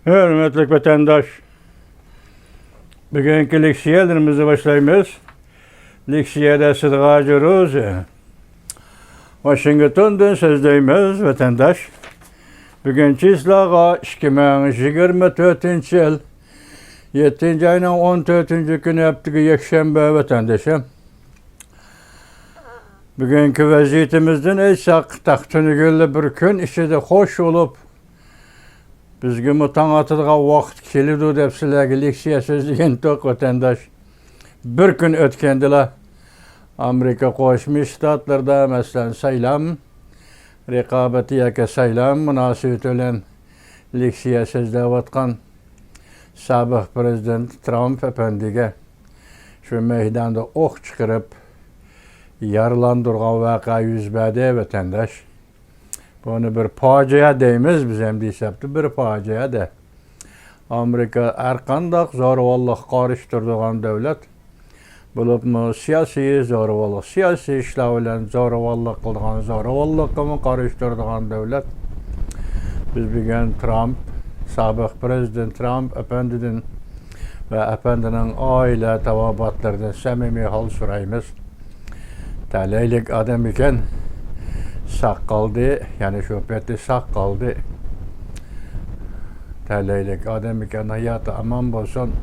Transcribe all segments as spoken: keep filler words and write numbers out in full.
ھۆرمەتلىك ۋەتەنداش، بۈگۈنكى لېكسىيەلىرىمىزنى باشلايمىز. لېكسىيەدە سىدغاجى روزى، ۋاشىنگتوندىن سۆزلەيمىز، ۋەتەنداش. بۈگۈن چىسلاغا ئىككى مىڭ يىگىرمە تۆتىنچى يىل، يەتتىنچى ئاينىڭ ئون تۆتىنچى كۈنى، ھەپتىگە يەكشەنبە، ۋەتەندىشىم. بۈگۈنكى ۋەزىيىتىمىزدىن ئېيتساق، تەختىنىگۈللە بىر كۈن ئىچىدە خوش بولۇپ، بىزگىمۇ تاڭ ئاتىدىغان ۋاقىت كېلىدۇ دەپ سىلەرگە لېكسىيە سۆزلىگەنتۇق، ۋەتەنداش. بىر كۈن ئۆتكەندىلا، ئامېرىكا قوشما شتاتلىرىدا، مەسىلەن، سايلام رىقابىتى ياكى سايلام مۇناسىۋىتى بىلەن لېكسىيە سۆزلەۋاتقان سابىق پىرېزىدېنت ترامپ ئەپەندىگە شۇ مەيداندا ئوق چىقىرىپ يارىلاندۇرغان ۋەقە يۈز بەردى، ۋەتەنداش. بۇنى بىر پاجىئە دەيمىز بىز ئەمدى ھېسابتا، بىر پاجىئە-دە. ئامېرىكا ھەرقانداق زورىۋاللىققا قارشى تۇرىدىغان دۆلەت، بولۇپمۇ سىياسىي زورىۋاللىق، سىياسىي ئىشلار بىلەن زورىۋاللىق قىلىدىغان زورىۋاللىققىمۇ قارشى تۇرىدىغان دۆلەت. بىز بۈگۈن ترامپ، سابىق پىرېزىدېنت ترامپ ئەپەندىدىن ۋە ئەپەندىنىڭ ئائىلە تاۋابىئاتلىرىدىن سەمىمىي ھال سورايمىز. تەلەيلىك ئادەم ئىكەن، ساق قالدى، يەنى شۇ پېتى ساق قالدى. تەلەيلىك ئادەم ئىكەن، ھاياتى ئامان بولسۇن.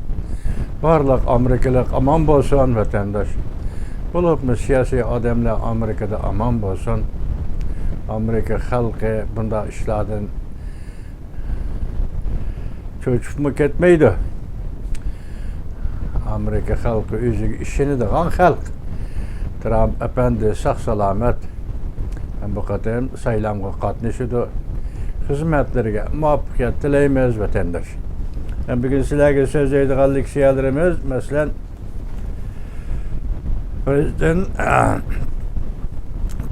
بارلىق ئامېرىكىلىق ئامان بولسۇن، ۋەتەنداش. بولۇپمۇ سىياسىي ئادەملەر ئامېرىكىدا ئامان بولسۇن. ئامېرىكا خەلقى بۇنداق ئىشلاردىن چۆچۈپمۇ كەتمەيدۇ. ئامېرىكا خەلقى ئۆزىگە ئىشىنىدىغان خەلق. ترامپ ئەپەندى ساق-سالامەت بۇ قېتىم سايلامغا قاتنىشىدۇ. خىزمەتلىرىگە مۇۋەپپەقىيەت تىلەيمىز، ۋەتەنداش. بۈگۈن سىلەرگە سۆزلەيدىغان لېكسىيەلىرىمىز، مەسىلەن، پىرېزىدېنت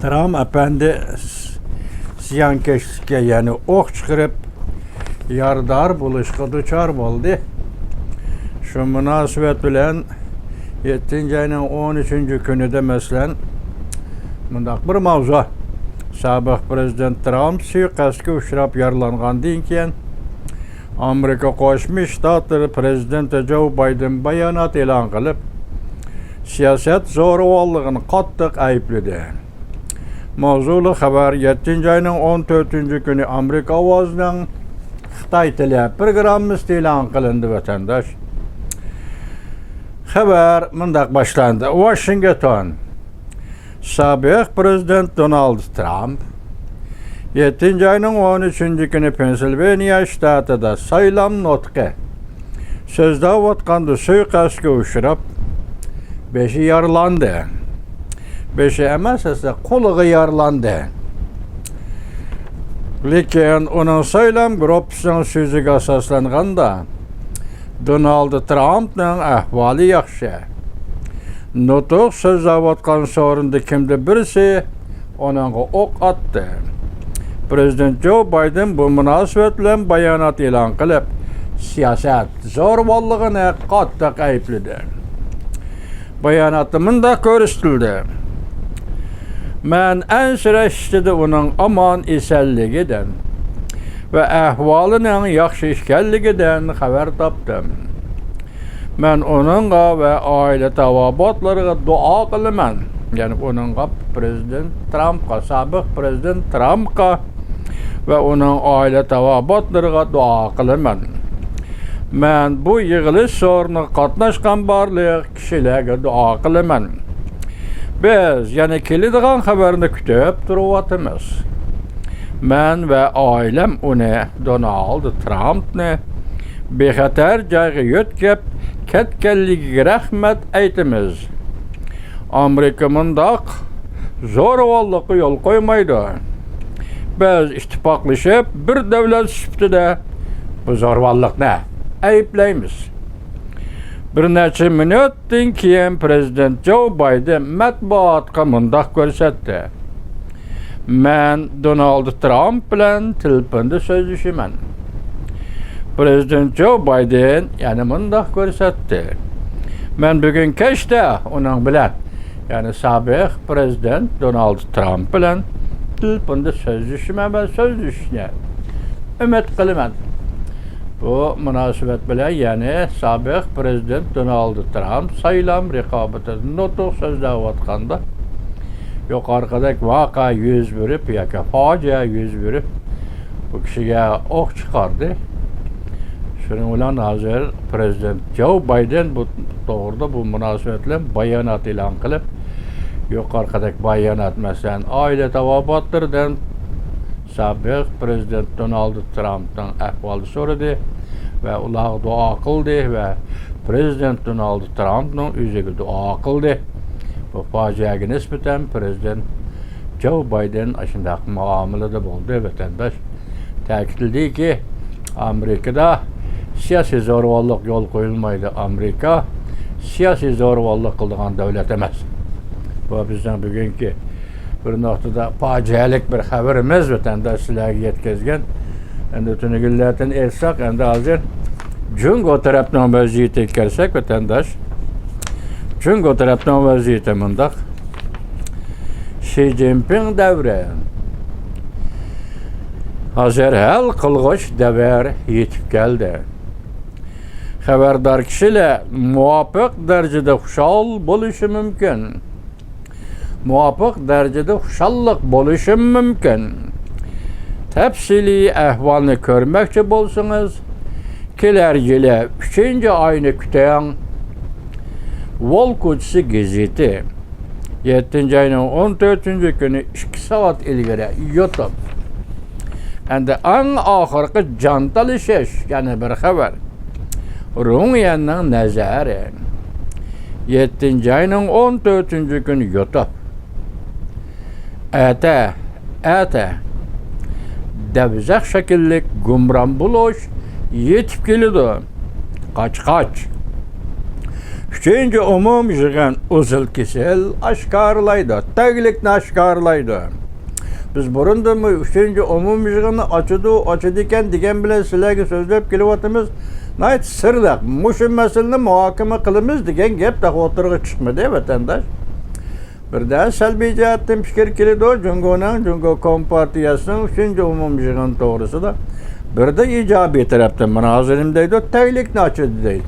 ترامپ ئەپەندى زىيانكەشلىككە، يەنى ئوق چىقىرىپ، يارىدار بولۇشقا دۇچار بولدى. شۇ مۇناسىۋەت بىلەن يەتتىنچى ئاينىڭ ئون ئۈچىنچى كۈنىدە، مەسىلەن، مۇنداق بىر ماۋزۇ. سابىق پىرېزىدېنت ترامپ سۇيىقەستكە ئۇچراپ يارىلانغاندىن كېيىن، ئامېرىكا قوشما شتاتلىرى پىرېزىدېنتى جو بايدېن بايانات ئېلان قىلىپ، سىياسەت زورىۋاللىقىنى قاتتىق ئەيىبلىدى. ماۋزۇلۇق خەۋەر يەتتىنچى ئاينىڭ ئون تۆتىنچى كۈنى ئامېرىكا ئاۋازىنىڭ خىتاي تىلى پروگراممىسىدا ئېلان قىلىندى، ۋەتەنداش. خەۋەر مۇنداق باشلاندى. ۋاشىنگتون. سابىق پىرېزىدېنت دونالد ترامپ يەتتىنچى ئاينىڭ ئون ئۈچىنچى كۈنى پېنسىلۋانىيە شتاتىدا سايلام نۇتقى سۆزلەۋاتقاندا سۇيىقەستكە ئۇچراپ، بېشى يارىلاندى. بېشى ئەمەس، ئەسلى قولىغا يارىلاندى. لېكىن ئۇنىڭ سايلام گۇرۇپپىسىنىڭ سۆزىگە ئاساسلانغاندا، دونالد ترامپنىڭ ئەھۋالى ياخشى. نۇتۇق سۆزلەۋاتقان سورۇندا كىمدۇر بىرسى ئۇنىڭغا ئوق ئاتتى. پىرېزىدېنت جو بايدېن بۇ مۇناسىۋەت بىلەن بايانات ئېلان قىلىپ، سىياسەت زورىۋاللىقىنى قاتتىق ئەيىبلىدى. باياناتتا مۇنداق كۆرسىتىلدى: مەن ئەنسىرەش ئىچىدە ئۇنىڭ ئامان-ئېسەنلىكىدىن ۋە ئەھۋالىنىڭ ياخشى ئىكەنلىكىدىن خەۋەر تاپتىم. مەن ئۇنىڭغا ۋە ئائىلە تاۋابىئاتلىرىغا دۇئا قىلىمەن. يەنى ئۇنىڭغا، پىرېزىدېنت ترامپقا، سابىق پىرېزىدېنت ترامپقا ۋە ئۇنىڭ ئائىلە تاۋابىئاتلىرىغا دۇئا قىلىمەن. مەن بۇ يىغىلىش سورۇنىغا قاتناشقان بارلىق كىشىلەرگە دۇئا قىلىمەن. بىز يەنە كېلىدىغان خەۋەرنى كۈتۈپ تۇرۇۋاتىمىز. مەن ۋە ئائىلەم ئۇنى، دونالد ترامپنى، بىخەتەر جايغا يۆتكەپ كەتكەنلىكىگە رەھمەت ئېيتىمىز. ئامېرىكا مۇنداق زورىۋاللىققا يول قويمايدۇ. بىز ئىتتىپاقلىشىپ، بىر دۆلەت سۈپىتىدە بۇ زورىۋاللىقنى ئەيىبلەيمىز. بىر نەچچە مىنۇتتىن كېيىن پىرېزىدېنت جو بايدېن مەتبۇئاتقا مۇنداق كۆرسەتتى: مەن دونالد ترامپ بىلەن تېلېفوندا سۆزلىشىمەن. پىرېزىدېنت جو بايدېن يەنە مۇنداق كۆرسەتتى: مەن بۈگۈن كەچتە ئۇنىڭ بىلەن، يەنى سابىق پىرېزىدېنت دونالد ترامپ بىلەن تېلېفوندا سۆزلىشىمەن ۋە سۆزلىشىشنى ئۈمىد قىلىمەن. بۇ مۇناسىۋەت بىلەن يەنە سابىق پىرېزىدېنت دونالد ترامپ سايلام رىقابىتىدە نۇتۇق سۆزلەۋاتقاندا، يۇقىرىقىدەك ۋەقە يۈز بېرىپ ياكى پاجىئە يۈز بېرىپ، بۇ كىشىگە ئوق چىقاردى. شۇنىڭ بىلەن ھازىر پىرېزىدېنت جو بايدېن بۇ توغرىدا، بۇ مۇناسىۋەت بىلەن بايانات ئېلان قىلىپ، يۇقىرىقىدەك بايانات، مەسىلەن، ئائىلە تاۋابىئاتلىرىدىن سابىق پىرېزىدېنت دونالد ترامپنىڭ ئەھۋالى سورىدى ۋە ئۇلارغا دۇئا قىلدى ۋە پىرېزىدېنت دونالد ترامپنىڭ ئۆزىگە دۇئا قىلدى. بۇ پاجىئەگە نىسبەتەن پىرېزىدېنت جو بايدېن ئاشۇنداق مۇئامىلىدە بولدى، ۋەتەنداش. تەكىتلىدىكى، ئامېرىكىدا سىياسىي زورىۋاللىق يول قويۇلمايدۇ. ئامېرىكا سىياسىي زورىۋاللىق قىلىدىغان دۆلەت ئەمەس. بۇ بىزنىڭ بۈگۈنكى بىر نۇقتىدا پاجىئەلىك بىر خەۋىرىمىز، ۋەتەنداش، سىلەرگە يەتكۈزگەن. ئەمدى تۈنۈگۈنلەردىن ئېيتساق، ئەمدى ھازىر جۇڭگو تەرەپنىڭ ۋەزىيىتىگە كەلسەك، ۋەتەنداش، جۇڭگو تەرەپنىڭ ۋەزىيىتى مۇنداق. شى جىنپىڭ دەۋرى. ھازىر ھەل قىلغۇچ دەۋر يېتىپ كەلدى. خەۋەردار كىشىلەر مۇۋاپىق دەرىجىدە خۇشال بولۇشى مۇمكىن. مۇۋاپىق دەرىجىدە خۇشاللىق بولۇشى مۇمكىن. تەپسىلىي ئەھۋالنى كۆرمەكچى بولسىڭىز، كېلەر يىلى ئۈچىنچى ئاينى كۈتۈڭ. ۋول كوچىسى گېزىتى. يەتتىنچى ئاينىڭ ئون تۆتىنچى كۈنى ئىككى سائەت ئىلگىرى يۇتۇپ. ئەمدى ئەڭ ئاخىرقى جان تالىشىش، يەنە بىر خەۋەر. رۇڭيەننىڭ نەزەرى. يەتتىنچى ئاينىڭ ئون تۆتىنچى كۈنى يۇتۇپ. ئەتە، ئەتە. دەۋزەخ شەكىللىك گۇمران بولۇش يېتىپ كېلىدۇ. قاچ، قاچ. ئۈچىنچى ئومۇمىي يىغىن ئۈزۈل-كېسىل ئاشكارىلايدۇ، تەگلىكنى ئاشكارىلايدۇ. بىز بۇرۇندىنمۇ ئۈچىنچى ئومۇمىي يىغىننى ئاچىدۇ، ئاچىدىكەن دېگەن بىلەن سىلەرگە سۆزلەپ كېلىۋاتىمىز. ناھايىتى سىرلىق، مۇشۇ مەسىلىنى مۇھاكىمە قىلىمىز دېگەن گەپ تېخى ئوتتۇرىغا چىقمىدى، ۋەتەنداش. بىردە سەلبىي جەھەتتىن پىكىر كېلىدۇ، جۇڭگونىڭ، جۇڭگو كومپارتىيەسىنىڭ ئۈچىنچى ئومۇمىي يىغىنى توغرىسىدا. بىردە ئىجابىي تەرەپتىن، مانا ھازىر نېمە دەيدۇ؟ تەگلىكنى ئاچىدۇ دەيدۇ.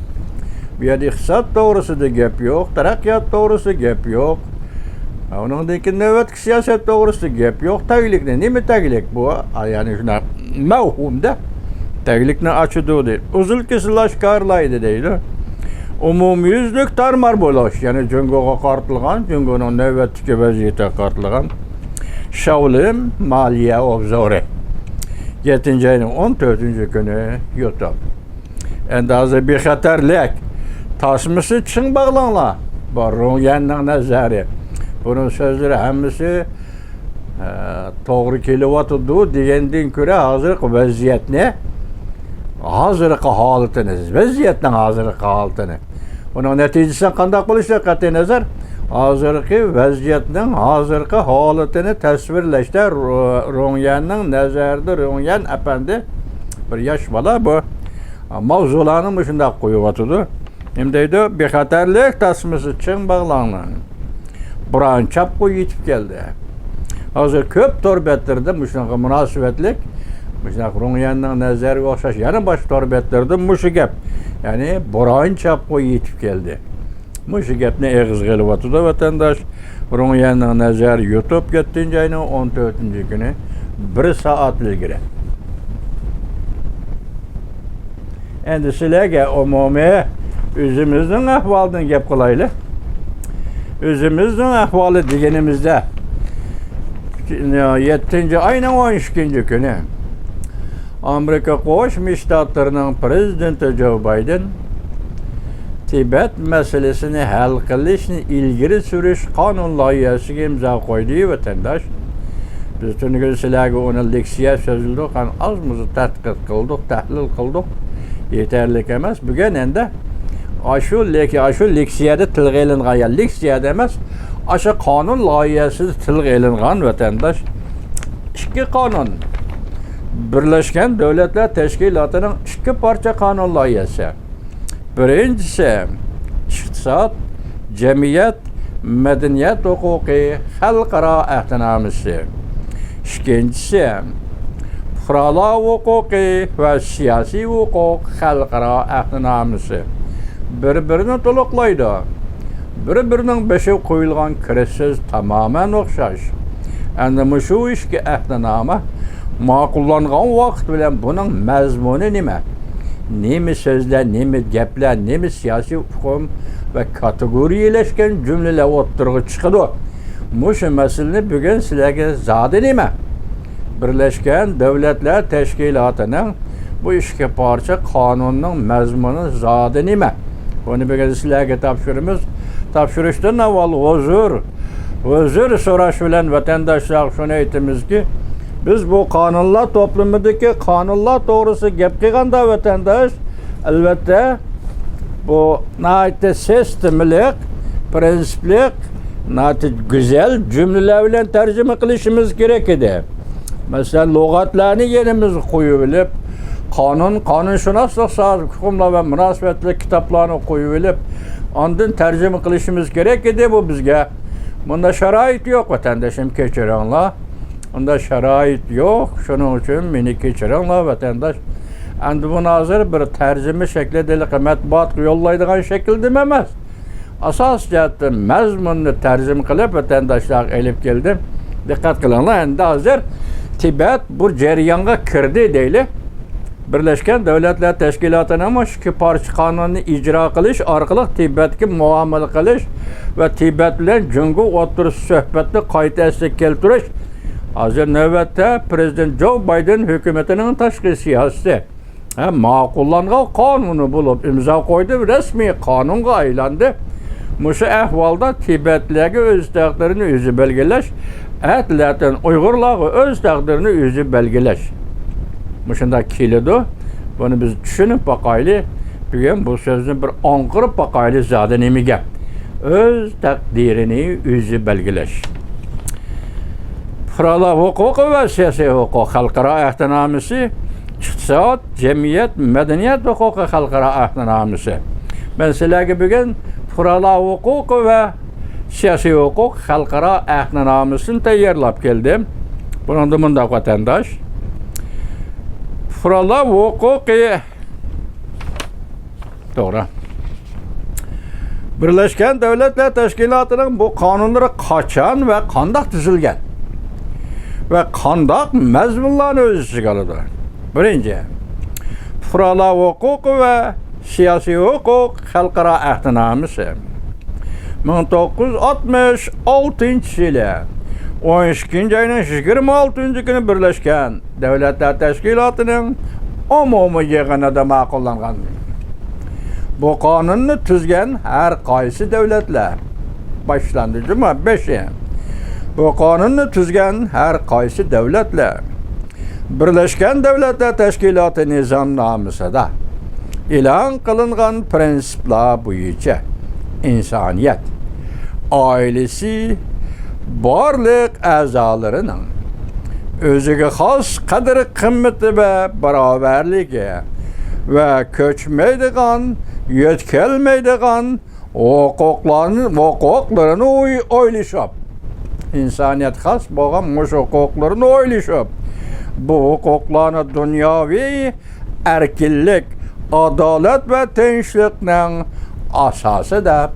بۇ يەردە ئىقتىساد توغرىسىدا گەپ يوق، تەرەققىيات توغرىسىدا گەپ يوق. ئۇنىڭدىن كېيىن نۆۋەتتىكى سىياسەت توغرىسىدا گەپ يوق. تەگلىكنى، نېمە تەگلىك بۇ؟ ئا، يەنى شۇنداق مەۋھۇمدا تەگلىكنى ئاچىدۇ دەيدۇ. ئۈزۈل-كېسىل ئاشكارىلايدۇ دەيدۇ. ئومۇميۈزلۈك تارمار بولۇش، يەنى جۇڭگوغا قارىتىلغان، جۇڭگونىڭ نۆۋەتتىكى ۋەزىيىتىگە قارىتىلغان شاۋلىن مالىيە ئوبزورى. يەتتىنچى ئاينىڭ ئون تۆتىنچى كۈنى يۇتۇپ. ئەمدى ھازىر بىخەتەرلىك تاسمىسى چىڭ باغلاڭلار. بۇ رۇڭيەننىڭ نەزەرى. بۇنىڭ سۆزلىرى ھەممىسى، ئە، توغرا كېلىۋاتىدۇ دېگەندىن كۆرە ھازىرقى ۋەزىيەتنى، ھازىرقى ھالىتىنى، ۋەزىيەتنىڭ ھازىرقى ھالىتىنى، ئۇنىڭ نەتىجىسىنىڭ قانداق بولۇشىدىن قەتئىينەزەر، ھازىرقى ۋەزىيەتنىڭ ھازىرقى ھالىتىنى تەسۋىرلەشتە رۇ-، رۇڭيەننىڭ نەزەرىدە، رۇڭيەن ئەپەندى بىر ياش بالا بۇ. ماۋزۇلارنى مۇشۇنداق قويۇۋاتىدۇ. نېمە دەيدۇ؟ بىخەتەرلىك تاسمىسى چىڭ باغلاڭلار. بوران چاپقۇ يېتىپ كەلدى. ھازىر كۆپ تور بەتلىرىدە مۇشۇنىڭغا مۇناسىۋەتلىك، مۇشۇنداق رۇڭيەننىڭ نەزەرىگە ئوخشاش يەنە باشقا تور بەتلىرىدە مۇشۇ گەپ. يەنى بوران چاپقۇ يېتىپ كەلدى. مۇشۇ گەپنى ئېغىزغا ئېلىۋاتىدۇ ۋەتەنداش. رۇڭيەننىڭ نەزەرى يۇتۇپ، يەتتىنچى ئاينىڭ ئون تۆتىنچى كۈنى بىر سائەت ئىلگىرى. ئەمدى سىلەرگە ئومۇمىي ئۆزىمىزنىڭ ئەھۋالىدىن گەپ قىلايلى. ئۆزىمىزنىڭ ئەھۋالى دېگىنىمىزدە، يەتتىنچى ئاينىڭ ئون ئىككىنچى كۈنى ئامېرىكا قوشما شتاتلىرىنىڭ پىرېزىدېنتى جو بايدېن تىبەت مەسىلىسىنى ھەل قىلىشنى ئىلگىرى سۈرۈش قانۇن لايىھەسىگە ئىمزا قويدى، ۋەتەنداش. بىز تۈنۈگۈن سىلەرگە ئۇنى لېكسىيە سۆزلىدۇق، ھەم ئاز-مۇز تەتقىق قىلدۇق، تەھلىل قىلدۇق. يېتەرلىك ئەمەس. بۈگۈن ئەمدى ئاشۇ لېك-، ئاشۇ لېكسىيەدە تىلغا ئېلىنغان، يا لېكسىيەدە ئەمەس، ئاشۇ قانۇن لايىھەسىدە تىلغا ئېلىنغان، ۋەتەنداش، ئىككى قانۇن. بىرلەشكەن دۆلەتلەر تەشكىلاتىنىڭ ئىككى پارچە قانۇن لايىھەسى. بىرىنچىسى، ئىقتىساد، جەمئىيەت، مەدەنىيەت ھوقۇقى خەلقئارا ئەھدىنامىسى. ئىككىنچىسى، پۇقرالار ھوقۇقى ۋە سىياسىي ھوقۇق خەلقئارا ئەھدىنامىسى بىر-بىرىنى تولۇقلايدۇ. بىر-بىرىنىڭ بېشىغا قويۇلغان كىرىش سۆز تامامەن ئوخشاش. ئەمدى مۇشۇ ئىككى ئەھدىنامە ماقۇللانغان ۋاقىت بىلەن بۇنىڭ مەزمۇنى نېمە؟ نېمە سۆزلەر، نېمە گەپلەر، نېمە سىياسىي ئۇقۇم ۋە كاتېگورىيەلەشكەن جۈملىلەر ئوتتۇرىغا چىقىدۇ؟ مۇشۇ مەسىلىنى بۈگۈن سىلەرگە زادى نېمە؟ بىرلەشكەن دۆلەتلەر تەشكىلاتىنىڭ بۇ ئىككى پارچە قانۇننىڭ مەزمۇنى زادى نېمە؟ بۇنى بۈگۈن سىلەرگە تاپشۇرىمىز. تاپشۇرۇشتىن ئاۋۋال ھۇزۇر، ھۇزۇر سوراش بىلەن ۋەتەنداشلارغا شۇنى ئېيتىمىزكى، بىز بۇ قانۇنلار توپلىمىدىكى قانۇنلار توغرىسىدا گەپ قىلغاندا ۋەتەنداش، ئەلۋەتتە، بۇ ناھايىتى سىستېمىلىق، پىرىنسىپلىق، ناھايىتى گۈزەل جۈملىلەر بىلەن تەرجىمە قىلىشىمىز كېرەك ئىدى. مەسىلەن، لۇغەتلەرنى يېنىمىزغا قويۇۋېلىپ، قانۇن، قانۇنشۇناسلىق ساھەسى، ئۇقۇملار ۋە مۇناسىۋەتلىك كىتابلارنى قويۇۋېلىپ، ئاندىن تەرجىمە قىلىشىمىز كېرەك ئىدى بۇ بىزگە. بۇنداق شارائىت يوق، ۋەتەندىشىم، كەچۈرۈڭلار. ئۇنداق شارائىت يوق، شۇنىڭ ئۈچۈن مېنى كەچۈرۈڭلار، ۋەتەنداش. ئەمدى بۇنى ھازىر بىر تەرجىمە شەكلىدە ھېلىقى مەتبۇئاتقا يوللايدىغان شەكىلدىمۇ ئەمەس. ئاساسىي جەھەتتىن مەزمۇننى تەرجىمە قىلىپ، ۋەتەنداشلارغا ئېلىپ كەلدىم. دىققەت قىلىڭلار، ئەمدى ھازىر تىبەت بۇ جەريانغا كىردى دەيلى. بىرلەشكەن دۆلەتلەر تەشكىلاتىنىڭ مۇشۇ ئىككى پارچە قانۇننى ئىجرا قىلىش ئارقىلىق تىبەتكە مۇئامىلە قىلىش ۋە تىبەت بىلەن جۇڭگو ئوتتۇرىسىدا سۆھبەتنى قايتا ئەسلىگە كەلتۈرۈش ھازىر نۆۋەتتە پىرېزىدېنت جو بايدېن ھۆكۈمىتىنىڭ تاشقى سىياسىتى ھەم ماقۇللانغان قانۇنى بولۇپ ئىمزا قويدى، رەسمىي قانۇنغا ئايلاندى. مۇشۇ ئەھۋالدا تىبەتلەرگە ئۆز تەقدىرىنى ئۆزى بەلگىلەش، ئەتىلەتىن ئۇيغۇرلارغا ئۆز تەقدىرىنى ئۆزى بەلگىلەش مۇشۇنداق كېلىدۇ. بۇنى بىز چۈشىنىپ باقايلى. بۈگۈن بۇ سۆزنى بىر ئاڭقىرىپ باقايلى، زادى نېمە گەپ؟ ئۆز تەقدىرىنى ئۆزى بەلگىلەش. پۇقرالار ھوقۇقى ۋە سىياسىي ھوقۇق خەلقئارا ئەھدىنامىسى، ئىقتىساد، جەمئىيەت، مەدەنىيەت ھوقۇقى خەلقئارا ئەھدىنامىسى. مەن سىلەرگە بۈگۈن پۇقرالار ھوقۇقى ۋە سىياسىي ھوقۇق خەلقئارا ئەھدىنامىسىنى تەييارلاپ كەلدىم. بۇنىڭدا مۇنداق، ۋەتەنداش، پۇقرالار ھوقۇقى، توغرا. بىرلەشكەن دۆلەتلەر تەشكىلاتىنىڭ بۇ قانۇنلىرى قاچان ۋە قانداق تۈزۈلگەن ۋە قانداق مەزمۇنلارنى ئۆز ئىچىگە ئالىدۇ؟ بىرىنچى، پۇقرالار ھوقۇقى ۋە سىياسىي ھوقۇق خەلقئارا ئەھدىنامىسى. مىڭ توققۇز يۈز ئاتمىش ئالتىنچى يىلى ئون ئىككىنچى ئاينىڭ يىگىرمە ئالتىنچى كۈنى بىرلەشكەن دۆلەتلەر تەشكىلاتىنىڭ ئومۇمىي يىغىنىدا ماقۇللانغان. بۇ قانۇننى تۈزگەن ھەر قايسى دۆلەتلەر، باشلاندى جۇمۇ بېشى. بۇ قانۇننى تۈزگەن ھەر قايسى دۆلەتلەر بىرلەشكەن دۆلەتلەر تەشكىلاتى نىزامنامىسىدا ئېلان قىلىنغان پىرىنسىپلار بويىچە ئىنسانىيەت ئائىلىسى بارلىق ئەزالىرىنىڭ ئۆزىگە خاس قەدىر-قىممىتى ۋە باراۋەرلىكى ۋە كۆچمەيدىغان، يۆتكەلمەيدىغان ھوقۇقلارنى، ھوقۇقلىرىنى ئوي-، ئويلىشىپ، ئىنسانىيەتكە خاس بولغان مۇشۇ ھوقۇقلىرىنى ئويلىشىپ، بۇ ھوقۇقلارنى دۇنياۋى ئەركىنلىك، ئادالەت ۋە تىنچلىقنىڭ ئاساسى دەپ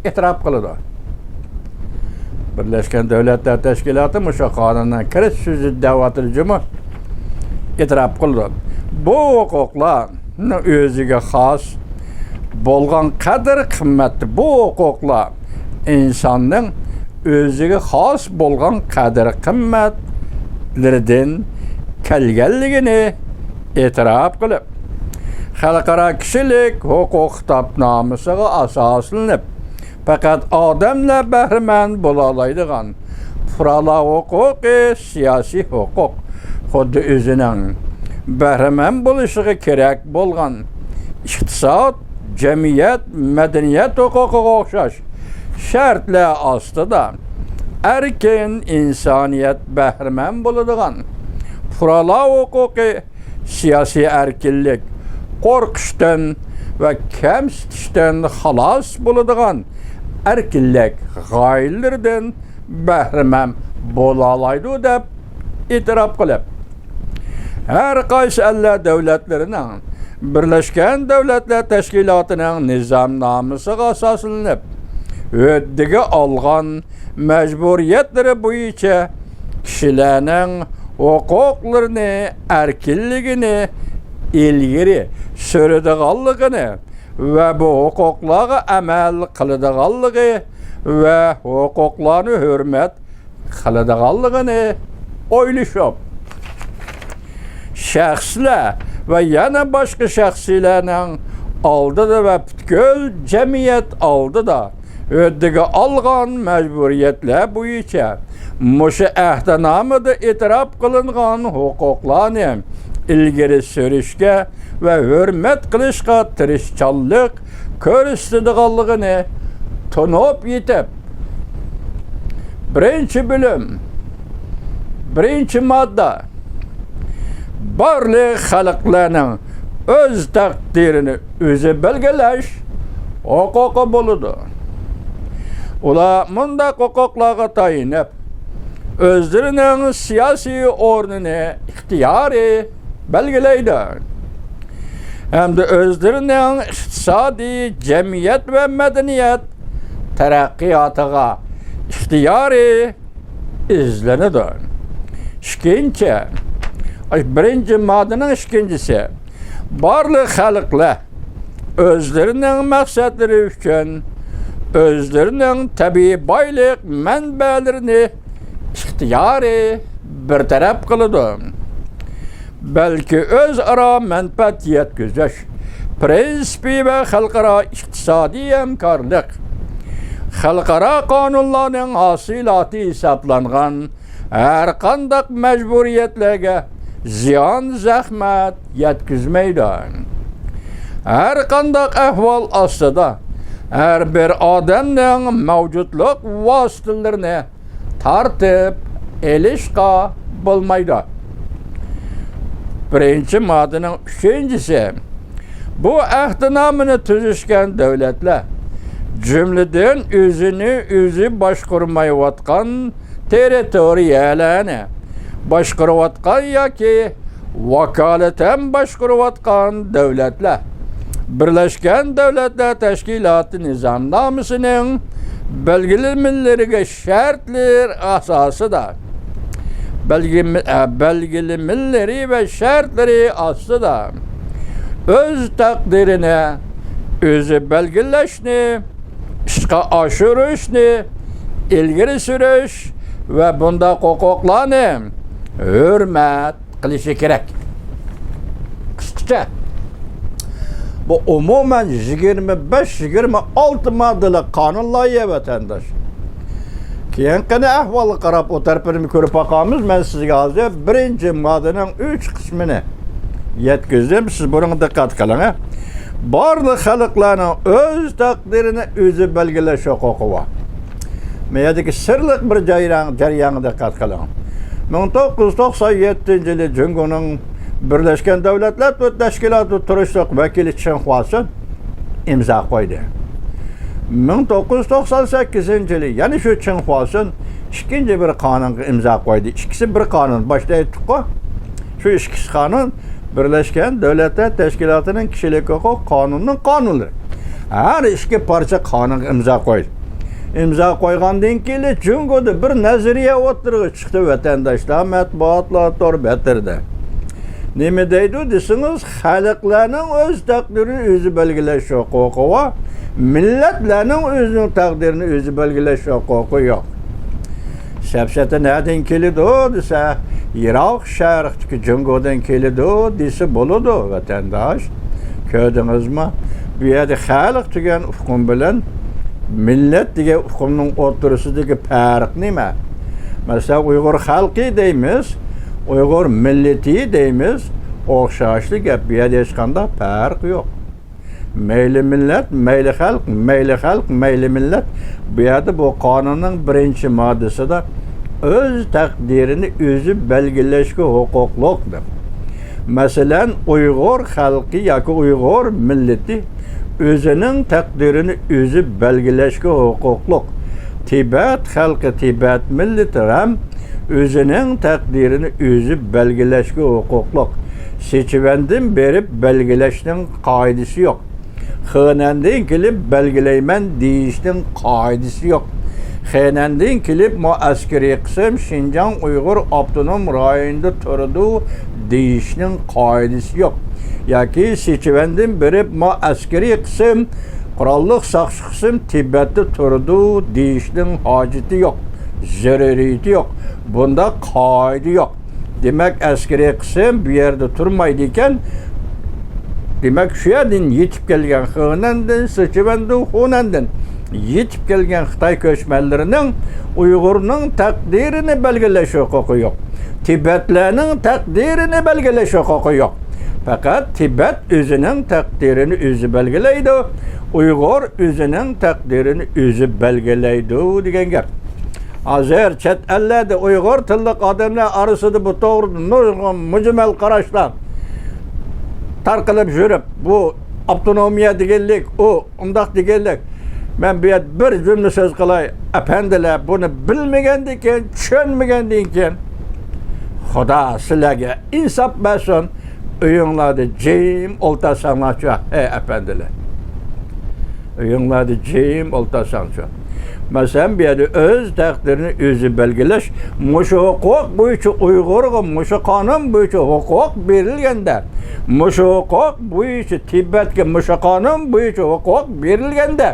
ئېتىراپ قىلىدۇ. بىرلەشكەن دۆلەتلەر تەشكىلاتى مۇشۇ قانۇننىڭ كىرىش سۆزى دەۋاتىدۇ جۇمۇ. ئېتىراپ قىلىدۇ. بۇ ھوقۇقلارنىڭ ئۆزىگە خاس بولغان قەدىر-قىممەت، بۇ ھوقۇقلار ئىنساننىڭ ئۆزىگە خاس بولغان قەدىر-قىممەتلىرىدىن كەلگەنلىكىنى ئېتىراپ قىلىپ، خەلقئارا كىشىلىك ھوقۇق خىتابنامىسىغا ئاساسلىنىپ، پەقەت ئادەملا بەھرىمەن بولالايدىغان پۇقرالار ھوقۇقى، سىياسىي ھوقۇق، خۇددى ئۆزىنىڭ بەھرىمەن بولۇشىغا كېرەك بولغان ئىقتىساد، جەمئىيەت، مەدەنىيەت ھوقۇقىغا ئوخشاش شەرتلەر ئاستىدا ئەركىن ئىنسانىيەت بەھرىمەن بولىدىغان پۇقرالار ھوقۇقى، سىياسىي ئەركىنلىك، قورقۇشتىن ۋە كەمسىتىشتىن خالاس بولىدىغان ئەركىنلىك غايىلىرىدىن بەھرىمەن بولالايدۇ، دەپ ئېتىراپ قىلىپ، ھەر قايسى ئەللەر دۆلەتلىرىنىڭ بىرلەشكەن دۆلەتلەر تەشكىلاتىنىڭ نىزامنامىسىغا ئاساسلىنىپ، ھۆددىگە ئالغان مەجبۇرىيەتلىرى بويىچە كىشىلەرنىڭ ھوقۇقلىرىنى، ئەركىنلىكىنى ئىلگىرى سۈرىدىغانلىقىنى ۋە بۇ ھوقۇقلارغا ئەمەل قىلىدىغانلىقى ۋە ھوقۇقلارنى ھۆرمەت قىلىدىغانلىقىنى ئويلىشىپ، شەخسلەر ۋە يەنە باشقا شەخسلەرنىڭ ئالدىدا ۋە پۈتكۈل جەمئىيەت ئالدىدا ھۆددىگە ئالغان مەجبۇرىيەتلەر بويىچە مۇشۇ ئەھدىنامىدا ئېتىراپ قىلىنغان ھوقۇقلارنى ئىلگىرى سۈرۈشكە ۋە ھۆرمەت قىلىشقا تىرىشچانلىق كۆرسىتىدىغانلىقىنى تونۇپ يېتىپ، بىرىنچى بۆلۈم، بىرىنچى ماددا، بارلىق خەلقلەرنىڭ ئۆز تەقدىرىنى ئۆزى بەلگىلەش ھوقۇقى بولىدۇ. ئۇلار مۇنداق ھوقۇقلارغا تايىنىپ، ئۆزلىرىنىڭ سىياسىي ئورنىنى ئىختىيارىي بەلگىلەيدۇ ھەمدە ئۆزلىرىنىڭ ئىقتىسادىي، جەمئىيەت ۋە مەدەنىيەت تەرەققىياتىغا ئىختىيارىي ئىزدىنىدۇ. ئىككىنچى، ئاي، بىرىنچى ماددىنىڭ ئىككىنچىسى، بارلىق خەلقلەر ئۆزلىرىنىڭ مەقسەتلىرى ئۈچۈن ئۆزلىرىنىڭ تەبىئىي بايلىق مەنبەلىرىنى ئىختىيارىي بىر تەرەپ قىلىدۇ، بەلكى ئۆزئارا مەنپەئەت يەتكۈزۈش پىرىنسىپى ۋە خەلقئارا ئىقتىسادىي ھەمكارلىق، خەلقئارا قانۇنلارنىڭ ھاسىلاتى ھېسابلانغان ھەرقانداق مەجبۇرىيەتلەرگە زىيان، زەخمەت يەتكۈزمەيدۇ. ھەرقانداق ئەھۋال ئاستىدا ھەر بىر ئادەمنىڭ مەۋجۇتلۇق ۋاسىتىلىرىنى تارتىپ ئېلىشقا بولمايدۇ. بىرىنچى ماددىنىڭ ئۈچىنچىسى، بۇ ئەھدىنامىنى تۈزۈشكەن دۆلەتلەر، جۈملىدىن ئۆزىنى ئۆزى باشقۇرمايۋاتقان تېررىتورىيەلەرنى باشقۇرۇۋاتقان ياكى ۋاكالىتەن باشقۇرۇۋاتقان دۆلەتلەر، بىرلەشكەن دۆلەتلەر تەشكىلاتى نىزامنامىسىنىڭ بەلگىلىمىلىرىگە شەرتلەر ئاساسىدا، بەلگىمە-، ئە، بەلگىلىمىلىرى ۋە شەرتلىرى ئاستىدا ئۆز تەقدىرىنى ئۆزى بەلگىلەشنى، ئىشقا ئاشۇرۇشنى ئىلگىرى سۈرۈش ۋە بۇنداق ھوقۇقلارنى ھۆرمەت قىلىشى كېرەك. قىسقىچە، بۇ ئومۇمەن يىگىرمە بەش، يىگىرمە ئالتە ماددىلىق قانۇن لايىھە، ۋەتەنداش. كېيىنكىنى ئەھۋالغا قاراپ ئۇ تەرىپىنى كۆرۈپ باقارمىز. مەن سىزگە ھازىر بىرىنچى ماددىنىڭ ئۈچ قىسمىنى يەتكۈزدۈم. سىز بۇنىڭغا دىققەت قىلىڭ. بارلىق خەلقلەرنىڭ ئۆز تەقدىرىنى ئۆزى بەلگىلەش ھوقۇقى بار. مەيەدىكى سىرلىق بىر جەريان، جەريانغا دىققەت قىلىڭ. مىڭ توققۇز يۈز توقسان يەتتىنچى يىلى جۇڭگونىڭ بىرلەشكەن دۆلەتلەر تەشكىلاتى تۇرۇشلۇق ۋەكىلى چېڭ خۇاسۈن ئىمزا قويدى. مىڭ توققۇز يۈز توقسان سەككىزىنچى يىلى يەنە شۇ چېڭ خۇاسۈن ئىككىنچى بىر قانۇنغا ئىمزا قويدى. ئىككىسى بىر قانۇن، باشتا ئېيتتۇققۇ. شۇ ئىككىسى قانۇن بىرلەشكەن دۆلەتلەر تەشكىلاتىنىڭ كىشىلىك ھوقۇق قانۇنىنىڭ قانۇنلىرى. ھەر ئىككى پارچە قانۇنغا ئىمزا قويدى. ئىمزا قويغاندىن كېيىن جۇڭگودا بىر نەزەرىيە ئوتتۇرىغا چىقتى، ۋەتەنداشلار، مەتبۇئاتلار، تور بەتلىرىدە. نېمە دەيدۇ دېسىڭىز، خەلقلەرنىڭ ئۆز تەقدىرىنى ئۆزى بەلگىلەش ھوقۇقى بار، مىللەتلەرنىڭ ئۆزىنىڭ تەقدىرىنى ئۆزى بەلگىلەش ھوقۇقى يوق. سەپسەتە نەدىن كېلىدۇ دېسە، يىراق شەرقتىكى جۇڭگودىن كېلىدۇ دېسە بولىدۇ، ۋەتەنداش. كۆردىڭىزمۇ؟ بۇ يەردە خەلق دېگەن ئۇقۇم بىلەن مىللەت دېگەن ئۇقۇمنىڭ ئوتتۇرىسىدىكى پەرق نېمە؟ مەسىلەن، ئۇيغۇر خەلقى دەيمىز، ئۇيغۇر مىللىتى دەيمىز، ئوخشاشلا گەپ. بۇ يەردە ھېچقانداق پەرق يوق. مەيلى مىللەت، مەيلى خەلق، مەيلى خەلق، مەيلى مىللەت. بۇ يەردە بۇ قانۇننىڭ بىرىنچى ماددىسىدا ئۆز تەقدىرىنى ئۆزى بەلگىلەشكە ھوقۇقلۇق دەپ. مەسىلەن، ئۇيغۇر خەلقى ياكى ئۇيغۇر مىللىتى ئۆزىنىڭ تەقدىرىنى ئۆزى بەلگىلەشكە ھوقۇقلۇق. تىبەت خەلقى، تىبەت مىللىتى ھەم ئۆزىنىڭ تەقدىرىنى ئۆزى بەلگىلەشكە ھوقۇقلۇق. سىچۈەندىن بېرىپ بەلگىلەشنىڭ قائىدىسى يوق. خېنەندىن كېلىپ بەلگىلەيمەن دېيىشنىڭ قائىدىسى يوق. خېنەندىن كېلىپ مۇ ئەسكىرىي قىسىم شىنجاڭ ئۇيغۇر ئاپتونوم رايونىدا تۇرىدۇ دېيىشنىڭ قائىدىسى يوق. ياكى سىچۈەندىن بېرىپ مۇ ئەسكىرىي قىسىم، قوراللىق ساقچى قىسىم تىبەتتە تۇرىدۇ دېيىشنىڭ ھاجىتى يوق، زۆرۈرىيىتى يوق. بۇنداق قائىدە يوق. دېمەك، ئەسكىرىي قىسىم بۇ يەردە تۇرمايدىكەن. دېمەك، شۇ يەردىن يېتىپ كەلگەن، خېنەندىن، سىچۈەندىن، خۇنەندىن يېتىپ كەلگەن خىتاي كۆچمەنلىرىنىڭ ئۇيغۇرنىڭ تەقدىرىنى بەلگىلەش ھوقۇقى يوق. تىبەتلەرنىڭ تەقدىرىنى بەلگىلەش ھوقۇقى يوق. پەقەت تىبەت ئۆزىنىڭ تەقدىرىنى ئۆزى بەلگىلەيدۇ، ئۇيغۇر ئۆزىنىڭ تەقدىرىنى ئۆزى بەلگىلەيدۇ دېگەن گەپ. ھازىر چەت ئەللەردە ئۇيغۇر تىللىق ئادەملەر ئارىسىدا بۇ توغرىدا نۇرغۇن مۈجمەل قاراشلار تارقىلىپ يۈرۈپ، بۇ ئاپتونومىيە دېگەنلىك، ئۇ ئۇنداق دېگەنلىك. مەن بۇ يەردە بىر جۈملە سۆز قىلاي، ئەپەندىلەر، بۇنى بىلمىگەندىن كېيىن، چۈشەنمىگەندىن كېيىن، خۇدا سىلەرگە ئىنساپ بەرسۇن. ئۆيۈڭلاردا جىم ئولتۇرساڭلارچۇ، ھەي ئەپەندىلەر. ئۆيۈڭلاردا جىم ئولتۇرساڭچۇ. مەسىلەن، بۇ يەردە ئۆز تەقدىرىنى ئۆزى بەلگىلەش، مۇشۇ ھوقۇق بويىچە ئۇيغۇرغا مۇشۇ قانۇن بويىچە ھوقۇق بېرىلگەندە، مۇشۇ ھوقۇق بويىچە تىبەتكە مۇشۇ قانۇن بويىچە ھوقۇق بېرىلگەندە،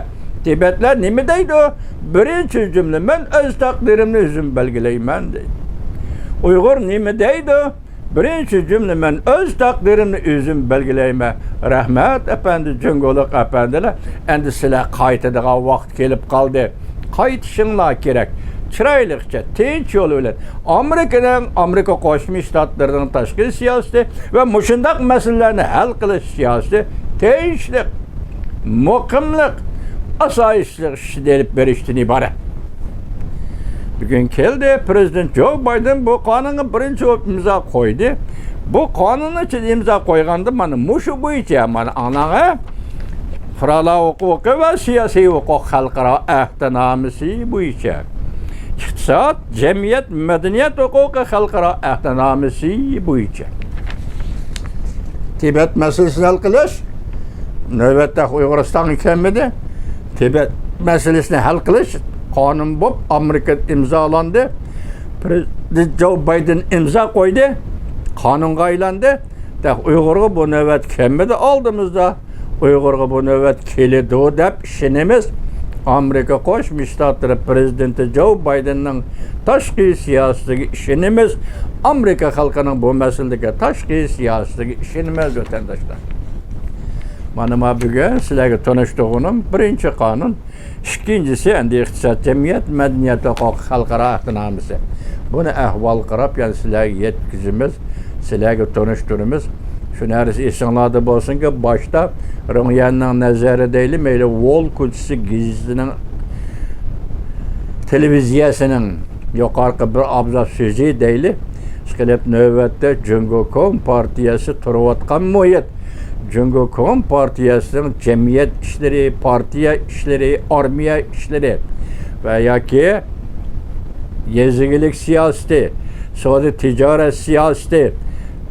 تىبەتلەر نېمە دەيدۇ؟ بىرىنچى جۈملە، مەن ئۆز تەقدىرىمنى ئۆزۈم بەلگىلەيمەن دەيدۇ. ئۇيغۇر نېمە دەيدۇ؟ بىرىنچى جۈملە، مەن ئۆز تەقدىرىمنى ئۆزۈم بەلگىلەيمەن. رەھمەت، ئەپەندى، جۇڭگولۇق ئەپەندىلەر، ئەمدى سىلەر قايتىدىغان ۋاقىت كېلىپ قالدى. قايتىشىڭلار كېرەك. چىرايلىقچە، تىنچ يول بىلەن ئامېرىكىنىڭ، ئامېرىكا قوشما شتاتلىرىنىڭ تاشقى سىياسىتى ۋە مۇشۇنداق مەسىلىلەرنى ھەل قىلىش سىياسىتى تىنچلىق، مۇقىملىق، ئاسايىش ئىشلىق ئىشىنى ئېلىپ بېرىشتىن ئىبارەت. بۈگۈن كەلدى، پىرېزىدېنت جو بايدېن بۇ قانۇنغا بىرىنچى بولۇپ ئىمزا قويدى. بۇ قانۇننى ئىچىدە ئىمزا قويغاندا، مانا مۇشۇ بويىچە، مانا ئاڭلاڭە، پۇقرالار ھوقۇقى ۋە سىياسىي ھوقۇق خەلقئارا ئەھدىنامىسى بويىچە، ئىقتىساد، جەمئىيەت، مەدەنىيەت ھوقۇقى خەلقئارا ئەھدىنامىسى بويىچە تىبەت مەسىلىسىنى ھەل قىلىش، نۆۋەتتە ئۇيغۇرىستانغا كەلمىدى. تىبەت مەسىلىسىنى ھەل قىلىش قانۇن بولۇپ ئامېرىكىدا ئىمزالاندى. پىرېزىدېنت جو بايدېن ئىمزا قويدى. قانۇنغا ئايلاندى. تېخى ئۇيغۇرغا بۇ نۆۋەت كەلمىدى ئالدىمىزدا. ئۇيغۇرغا بۇ نۆۋەت كېلىدۇ دەپ ئىشىنىمىز. ئامېرىكا قوشما شتاتلىرى پىرېزىدېنتى جو بايدېننىڭ تاشقى سىياسىتىگە ئىشىنىمىز. ئامېرىكا خەلقىنىڭ بۇ مەسىلىدىكى تاشقى سىياسىتىگە ئىشىنىمىز، ۋەتەنداشلار. مانا، ما بۈگۈن سىلەرگە تونۇشتۇرغىنىم بىرىنچى قانۇن، ئىككىنچىسى ئەمدى ئىقتىساد، جەمئىيەت، مەدەنىيەت ھوقۇقى خەلقئارا ئەھدىنامىسى. بۇنى ئەھۋال قاراپ يەنە سىلەرگە يەتكۈزىمىز، سىلەرگە تونۇشتۇرىمىز. شۇ نەرسە ئېسىڭلاردا بولسۇنكى، باشتا رۇڭيەننىڭ نەزەرى دەيلى، مەيلى ۋول كوچىسى گېزىتىنىڭ، تېلېۋىزىيەسىنىڭ يۇقىرىقى بىر ئابزاس سۆزى دەيلى، ئىشقىلىپ نۆۋەتتە جۇڭگو كومپارتىيەسى تۇرۇۋاتقان مۇھىت، جۇڭگو كومپارتىيەسىنىڭ جەمئىيەت ئىشلىرى، پارتىيە ئىشلىرى، ئارمىيە ئىشلىرى ۋە ياكى يېزا ئىگىلىك سىياسىتى، سودا تىجارەت سىياسىتى،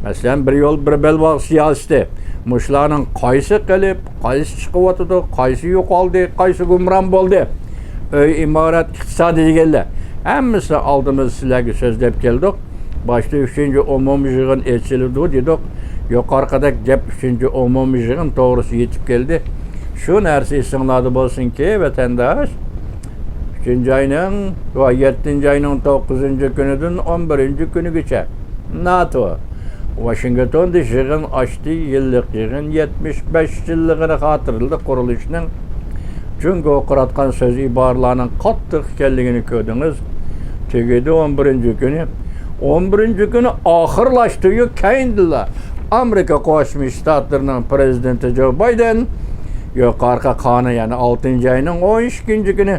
مەسىلەن، بىر يول، بىر بەلباغ سىياسىتى، مۇشۇلارنىڭ قايسى قېلىپ، قايسى چىقىۋاتىدۇ، قايسى يوقالدى، قايسى گۇمران بولدى؟ ئۆي، ئىمارەت، ئىقتىسادى دېگەنلەر ھەممىسىنى ئالدىمىزدا سىلەرگە سۆزلەپ كەلدۇق. باشتا ئۈچىنچى ئومۇمىي يىغىن ئېچىلىدۇ دېدۇق. يۇقىرىقىدەك گەپ ئۈچىنچى ئومۇمىي يىغىن توغرىسىدا يېتىپ كەلدى. شۇ نەرسە ئېسىڭلاردا بولسۇنكى، ۋەتەنداش، ئۈچىنچى ئاينىڭ ۋە يەتتىنچى ئاينىڭ توققۇزىنچى كۈنىدىن ئون بىرىنچى كۈنىگىچە ناتو ۋاشىنگتوندا يىغىن ئاچتى. يىللىق يىغىن يەتمىش بەش يىللىقىنى خاتىرىلىدى قۇرۇلۇشنىڭ. جۇڭگو قۇراتقان سۆز ئىبارىلەرنىڭ قاتتىق ئىكەنلىكىنى كۆردىڭىز. تۈگىدى ئون بىرىنچى كۈنى. ئون بىرىنچى كۈنى ئاخىرلاشتى-يۇ، كەينىدىلا ئامېرىكا قوشما شتاتلىرىنىڭ پىرېزىدېنتى جو بايدېن يۇقىرىقى قانۇن، يەنى ئالتىنچى ئاينىڭ ئون ئىككىنچى كۈنى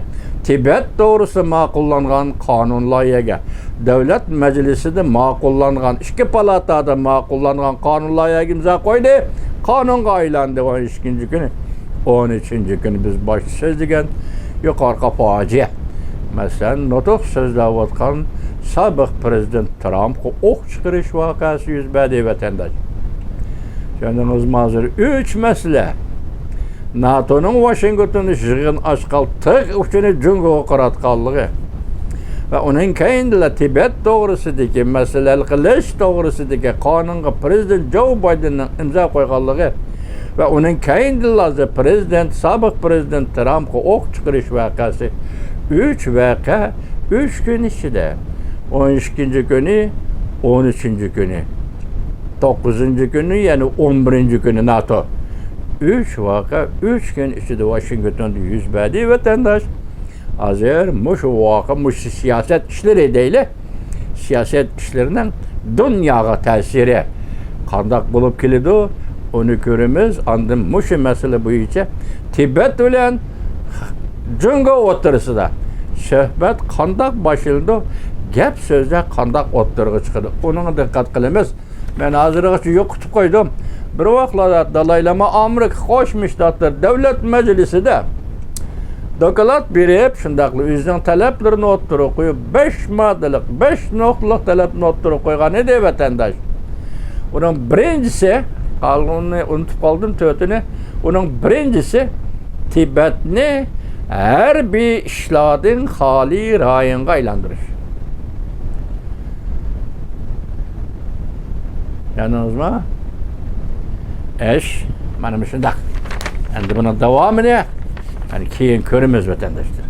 تىبەت توغرىسىدا ماقۇللانغان قانۇن لايىھەگە، دۆلەت مەجلىسىدە ماقۇللانغان، ئىككى پالاتا دا ماقۇللانغان قانۇن لايىھەگە ئىمزا قويدى. قانۇنغا ئايلاندى. ئون ئىككىنچى كۈنى، ئون ئۈچىنچى كۈنى بىز باشتا سۆزلىگەن يۇقىرىقى پاجىئە. مەسىلەن، نۇتۇق سۆزلەۋاتقان سابىق پىرېزىدېنت ترامپقا ئوق چىقىرىش ۋەقەسى يۈز بەردى، ۋەتەنداش. چۈشەندىڭىزمۇ؟ ھازىر ئۈچ مەسىلە. ناتونىڭ ۋاشىنگتوندا يىغىن ئاچقان تىغ ئۇچىنى جۇڭگوغا قاراتقانلىقى ۋە ئۇنىڭ كەينىدىلا تىبەت توغرىسىدىكى مەسىلە ھەل قىلىش توغرىسىدىكى قانۇنغا پىرېزىدېنت جو بايدېننىڭ ئىمزا قويغانلىقى ۋە ئۇنىڭ كەينىدىلا پىرېزىدېنت، سابىق پىرېزىدېنت ترامپقا ئوق چىقىرىش ۋەقەسى. ئۈچ ۋەقە ئۈچ كۈن ئىچىدە، ئون ئىككىنچى كۈنى، ئون ئۈچىنچى كۈنى، توققۇزىنچى كۈنى، يەنى ئون بىرىنچى كۈنى ناتو. ئۈچ ۋەقە ئۈچ كۈن ئىچىدە ۋاشىنگتوندا يۈز بەردى، ۋەتەنداش. ھازىر مۇشۇ ۋەقە، مۇشۇ سىياسەت ئىشلىرى دەيلى. سىياسەت ئىشلىرىنىڭ دۇنياغا تەسىرى قانداق بولۇپ كېلىدۇ، ئۇنى كۆرىمىز. ئاندىن مۇشۇ مەسىلە بويىچە تىبەت بىلەن جۇڭگو ئوتتۇرىسىدا سۆھبەت قانداق باشلىنىدۇ، گەپ سۆزلەر قانداق ئوتتۇرىغا چىقىدۇ، ئۇنىڭغا دىققەت قىلىمىز. مەن ھازىرغىچە يوقىتىپ قويدۇم. بىر ۋاقىتلاردا دالاي لاما ئامېرىكا قوشما شتاتلىرى دۆلەت مەجلىسىدە دوكلات بېرىپ، شۇنداقلا ئۆزىنىڭ تەلەپلىرىنى ئوتتۇرىغا قويۇپ، بەش ماددىلىق، بەش نۇقتىلىق تەلەپنى ئوتتۇرىغا قويغان ئىدى، ۋەتەنداش. ئۇنىڭ بىرىنچىسى، قالغىنىنى ئۇنتۇپ قالدىم، تۆتىنى. ئۇنىڭ بىرىنچىسى تىبەتنى ھەربىي ئىشلاردىن خالىي رايونغا ئايلاندۇرۇش. چۈشەندىڭىزمۇ؟ ئىش مانا مۇشۇنداق. ئەمدى بۇنىڭ داۋامىنى، يەنى، كېيىن كۆرىمىز، ۋەتەنداشلار.